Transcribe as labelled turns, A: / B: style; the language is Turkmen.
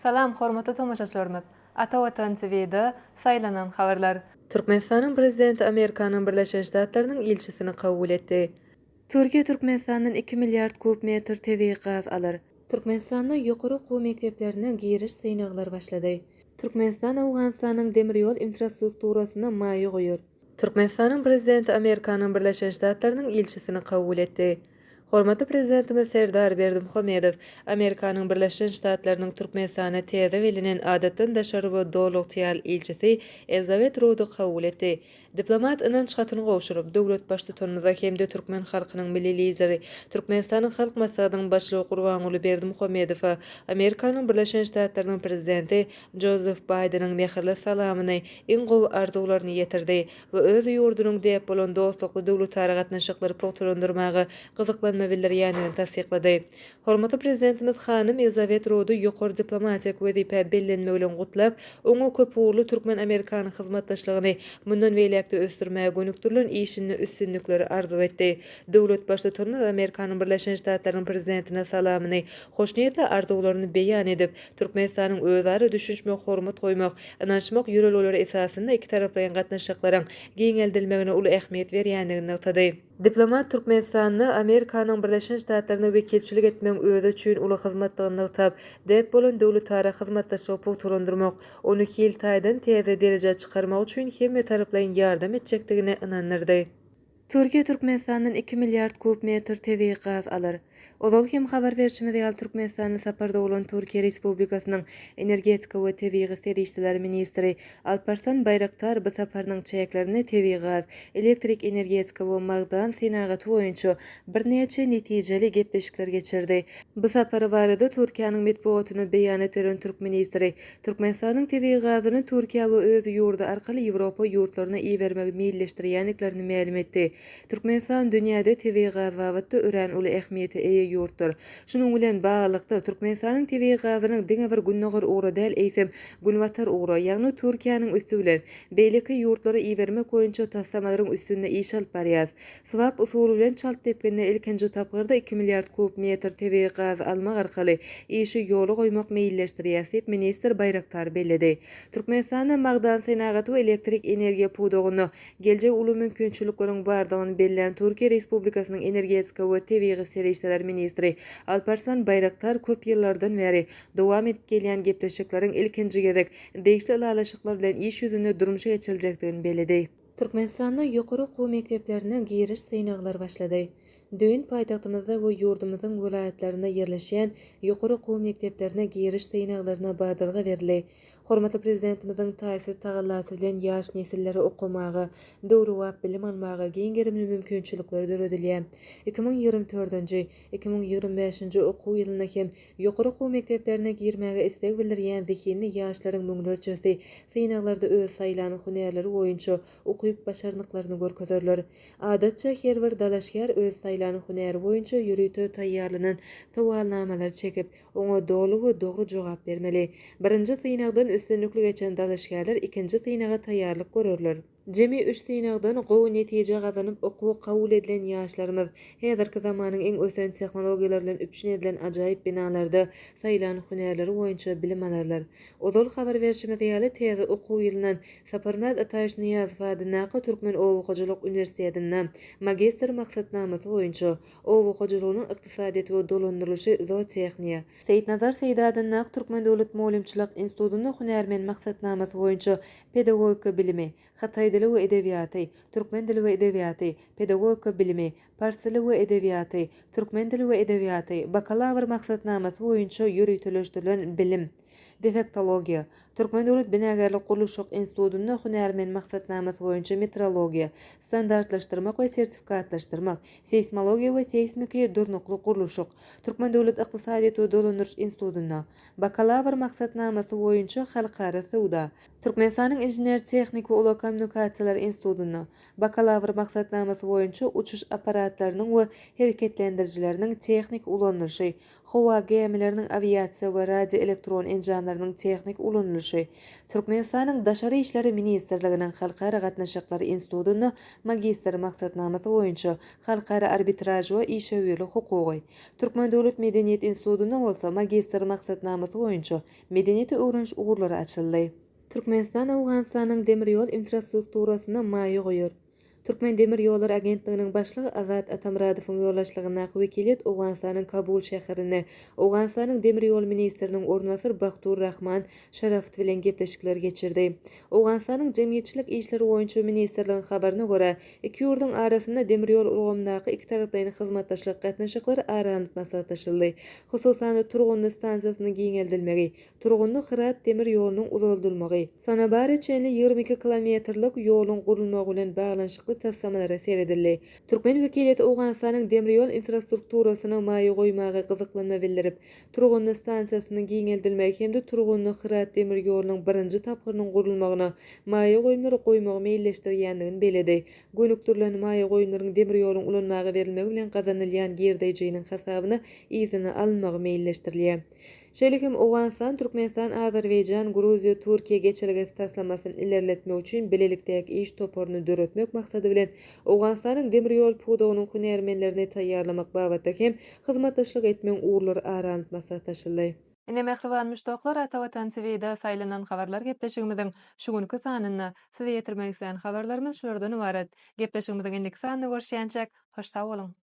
A: Salam hormatly tomaşaçylarymyz! Ata Watan TVda saýlanan habarlar. Türkmenistanyň Prezidenti Amerikanyň Birleşen Ştatlarynyň ilçisini kabul etdi. Türkiýe Türkmenistandan iki milliard kub metr tebigy gaz alar. Türkmenistanda ýokary okuw mekdeplerine giriş synaglary başlady. Türkmenistan Owganystanyň demir ýol infrastrukturasyna maýa goýar. Türkmenistanyň Prezidenti Amerikanyň Birleşen Ştatlarynyň ilçisini kabul etdi. Hormatly Prezidentimiz Serdar Berdimuhamedow Amerikanyň Birleşen Ştatlarynyň Türkmenistana täze bellenen Adatdan daşary we Doly ygtyýarly ilçisi Elizabet Rudy kabul etdi. Diplomat ynanç hatyny gowşuryp, döwlet Baştutanymyza hem-de türkmen halkynyň Milli Lideri, Türkmenistanyň Halk Maslahatynyň Başlygy Gurbanguly Berdimuhamedowa Amerikanyň Birleşen Ştatlarynyň Prezidenti Jozef Baýdeniň mähirli salamyny, iň gowy arzuwlaryny ýetirdi we öz ýurdunyň däp bolan dostlukly döwletara gatnaşyklary pugtalandyrmaga gyzyklanma bildirýändigini tassyklady. Hormatly Prezidentimiz hanym Elizabet Rudy ýokary diplomatik wezipä bellenmegi bilen gutlap, oňa köpugurly türkmen-amerikan hyzmatdaşlygyny mundan beýläk-de ösdürmäge gönükdirilen işinde üstünlikleri arzuw etdi. Döwlet Baştutanymyz Amerikanyň Birleşen Ştatlarynyň Prezidentine salamyny, hoşniýetli arzuwlaryny beýan edip, Türkmenistanyň özara düşünişmek, hormat goýmak, ynanyşmak ýörelgeleri esasynda ikitaraplaýyn gatnaşyklaryň giňeldilmegine uly ähmiýet berýändigini nygtady. Diplomat Türkmenistanda Amerikanyň Birleşen Ştatlaryna wekilçilik etmegiň özi üçin uly hyzmatdygyny nygtap, däp bolan döwletara hyzmatdaşlygy pugtalandyrmak, ony hil taýdan täze derejä çykarmak üçin hemmetaraplaýyn ýardam etjekdigine ynandyrdy. Türkiýe Türkmenistandan iki milliard kub metr tebigy gaz alar. Ozal hem habar berşimiz ýaly, Türkmenistanda saparda bolan Türkiýe Respublikasynyň energetika we tebigy serişdeler ministri Alparslan Baýraktar bu saparynyň çäklerinde tebigy gaz, elektrik energetika we magdan senagaty boýunça birnäçe netijeli gepleşikler geçirdi. Bu sapary barada Türkiýäniň metbugatyna beýanat beren türk ministri Türkmenistanyň tebigy gazyny Türkiýä we öz ýurdy arkaly Ýewropa ýurtlaryna ibermegi meýilleşdirýändiklerini mälim etdi. Türkmenistan dünýäde tebigy gaz babatda örän uly ähmiýete eýe ýurtdur. Şunuň bilen baglylykda, Türkmenistanyň tebigy gazynyň diňe bir gündogar ugra däl, eýsem, günbatar ugra, ýagny Türkiýäniň üsti bilen, beýleki ýurtlara ibermek boýunça taslamalaryň üstünde iş alyp barýarys. Swap usuly bilen çalt depginde ilkinji tapgyrda iki milliard kub metr tebigy gazy almak arkaly işi ýola goýmak meýilleşdirýäs diýip, ministr Baýraktar belledi. Türkmenistanda magdan senagaty we elektrik energiýa pudagynda geljegi uly mümkinçilikleriň bardygyny bellän Türkiýe Respublikasynyň energetika we tebigy serişdeler ministri Alparslan Baýraktar köp ýyllardan bäri dowam edip gelýän gepleşikleriň ilkinji gezek degişli ylalaşyklar bilen iş ýüzünde durmuşa geçiriljekdigini belledi. Türkmenistanda ýokary okuw mekdeplerine giriş synaglary başlady. Düýn paýtagtymyzda we ýurdumyzyň welaýatlarynda ýerleşýän ýokary okuw mekdeplerine giriş synaglaryna badalga berildi. Hormatly Prezidentimiziň taýsyz tagallasy bilen ýaş nesillere okamaga, döwrebap bilim almaga giň gerimli mümkinçilikler döredilýär. 2024-nji, 2025-nji okuw ýylynda hem Ýokary okuw mekdeplerine girmäge isleg bildirýän zehinli ýaşlaryň müňlerçesi synaglarda öz saýlan hünärleri boýunça ukyp-başarnyklaryny görkezerler. Adatça, her bir dalaşgär öz saýlan hünäri boýunça ýörite taýýarlanan sowalnamalary çekip, oňa doly we dogry jogap bermeli. Birinji synagdan üstünlikli geçen dalaşgärler ikinji synaga taýýarlyk görerler. Jemi üç synagdan gowy netije gazanyp okuwa kabul edilen ýaşlarymyz häzirki zamanyň iň ösen tehnologiýalar bilen üpjün edilen ajaýyp binalarda saýlan hünärleri boýunça bilim alarlar. Ozal habar berşimiz ýaly, täze okuw ýylyndan Saparmyrat Ataýewiç Nyýazow adyndaky Türkmen oba hojalyk uniwersitetinde magistr maksatnamasy boýunça Oba hojalygynyň ykdysadyýeti we dolandyrylyşy, zootehniýa, Seýitnazar Seýdi adyndaky Türkmen döwlet mugallymçylyk institutynda hünärmen maksatnamasy boýunça pedagogika bilimi, hytaý dili we edebiýaty, türkmen dili we edebiýaty, pedagogika bilimi, pars dili we edebiýaty, türkmen dili we edebiýaty, bakalawr maksatnamasy boýunça ýöriteleşdirilen bilim, defektologiýa, Türkmen döwlet binagärlik-gurluşyk institutynda hünärmen maksatnamasy boýunça metrologiýa, standartlaşdyrmak we sertifikatlaşdyrmak, seýsmologiýa we seýsmiki durnukly gurluşyk, Türkmen döwlet ykdysadyýet we dolandyryş institutynda bakalawr maksatnamasy boýunça halkara söwda, Türkmenistanyň Inžener-tehniki we ulag kommunikasiýalary institutynda bakalawr maksatnamasy boýunça uçuş apparatlarynyň we hereketlendirijileriniň tehniki ulanylyşy, Howa gämileriniň awiasiýa we radioelektron enjamlarynyň tehniki ulanylyşy, Türkmenistanyň Daşary işler ministrliginiň Halkara gatnaşyklary institutynda magistr maksatnamasy boýunça Halkara arbitraž we işewürlik hukugy, Türkmen döwlet medeniýet institutynda bolsa magistr maksatnamasy boýunça Medeniýeti öwreniş ugurlary açyldy. Türkmenistan Owganystanyň demir ýol infrastrukturasyna maýa goýar. Türkmendemirýollary agentliginiň başlygy Azat Atamyradowyň ýolbaşçylygyndaky wekiliýet Owganystanyň Kabul şäherinde Owganystanyň demir ýol ministriniň orunbasary Bahtur Rahman Şarafat bilen gepleşikler geçirdi. Owganystanyň Jemgyýetçilik işleri boýunça ministrligiň habaryna görä, iki ýurduň arasynda demir ýol ulgamyndaky ikitaraplaýyn hyzmatdaşlyk gatnaşyklary ara alnyp maslahatlaşyldy. Hususan-da, Turgundy stansiýasynyň giňeldilmegi, Turgundy-Hyrat demir ýolunyň uzaldylmagy, Sonabara çenli 22 kilometrlik ýoluň gurulmagy bilen baglanyşykly taslamalara seredildi. Türkmen wekiliýeti Owganystanyň demir ýol infrastrukturasyna maýa goýmaga gyzyklanma bildirip, Turgundy stansiýasynyň giňeldilmegi hem-de Turgundy-Hyrat demir ýolunyň birinji tapgyrynyň gurulmagyna maýa goýumlary goýmagy meýilleşdirýändigini belledi. Gönükdirilen maýa goýumlaryň demir ýoluň ulanmaga berilmegi bilen gazanylýan girdeýjiniň hasabyna yzyna alynmagy meýilleşdirilýär. Şeýle hem Owganystan, Türkmenistan, Azerbaýjan, Gruziýa, Türkiýe geçelgesi taslamasyny ilerletmek üçin bilelikdäki iş toparyny döretmek maksady bilen, Owganystanyň demir ýol pudagynyň hünärmenlerini taýýarlamak babatda hem hyzmatdaşlyk etmegiň ugurlary ara alnyp maslahatlaşyldy. Ine, mähriban muşdaklar, Ata Watan TVda saýlanan habarlar gepleşigimiziň şu günki sanynda size ýetirmek islän habarlarymyz şulardan ybarat. Gepleşigimiziň indiki sanynda görüşýänçäk, hoş sag boluň!